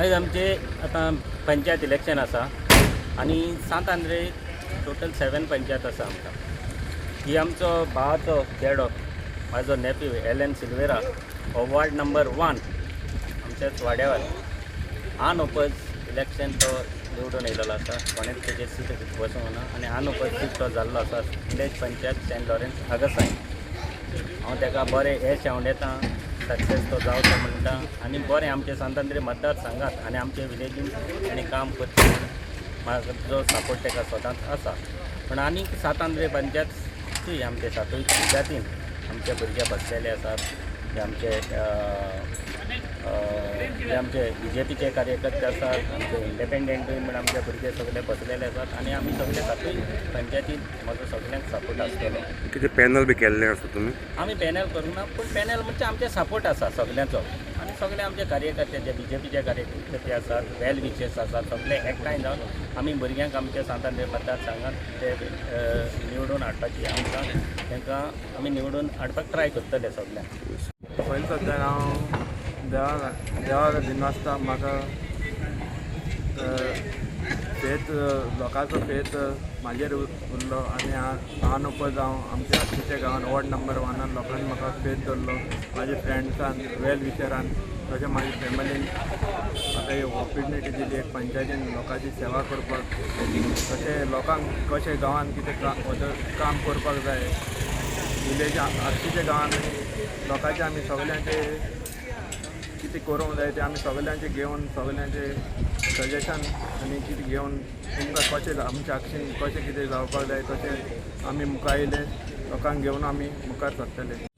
आयज आमचे आतां पंचायत इलेक्शन आसा आनी सांत आंद्रे टोटल 7 पंचायत आसा आमकां. ही आमचो भावाचो चेडो, म्हाजो नेप्यू एलन सिल्वेरा हो वॉर्ड नंबर 1 आमच्याच वाड्यावर अनओपोज इलेक्शन तो निवडून येयलेलो आसा. कोणेच तेजेर सीट बसूंक ना आनी अनओपोज सीट तो जाल्लो आसा विलेज पंचायत सेंट लॉरेन्स आगासाय. हांव ताका बरें येश आंवडेता, सक्सेस तो जावचो म्हणटा आनी बरें आमचे सांत आंद्रे मतदारसंघात आनी आमचे विलेजीन ताणें काम करचें म्हूण म्हाजो सपोर्ट ताका सदांच आसा. पूण आनीक सांत आंद्रे पंचायतूय आमचे सातूय पंचायतीन आमचे भुरगे बसलेले आसात, जे आमचे जे आमचे बीजेपीचे कार्यकर्ते आसात, आमचे इंडिपेंडंटूय म्हण आमचे भुरगे सगळे बसलेले आसात आनी आमी सगळे सातूय पंचायतीन म्हजो सगळ्यांक सपोर्ट आसतलो. कितें पॅनल बी केल्लें आसा तुमी? आमी पॅनल करूंक ना, पूण पॅनल म्हणजे आमचे सपोर्ट आसा सगल्यांचो आनी सगळे आमचे कार्यकर्ते जे बीजेपीचे कार्यकर्ते आसात, वेल विशर्स आसात, सगळे एकठांय जावन आमी भुरग्यांक आमच्या सांत आंद्रे मतदारसंघात ते निवडून हाडपाची आमकां तांकां आमी निवडून हाडपाक ट्राय करतले सगल्यांक. पयलीं सद्याक हांव देवाक देवाक दिनवासता. म्हाका फेत, लोकांचो फेत म्हाजेर उरलो आनी हांव जावं आमच्या आक्षीच्या गांवान वॉर्ड नंबर 1 लोकांनी म्हाका फेत दवरलो. म्हाज्या फ्रेंड्सान, वेल विशरान, तशें म्हाज्या फॅमिलीन म्हाका एक ऑपोर्चुनिटी दिली एक पंचायतीन लोकांची सेवा करपाक. तशें लोकांक कशें गांवान कितें काम करपाक जाय, विलेज आक्षीच्या गांवान लोकांचे आमी सगल्यांचे कितें करूंक जाय तें आमी सगल्यांचे घेवन, सगल्यांचे सजेशन आनी कितें घेवन तुमकां कशें आमच्या आक्षीन कशें कितें जावपाक जाय तशें आमी मुखार येयले, लोकांक घेवन आमी मुखार सरतले.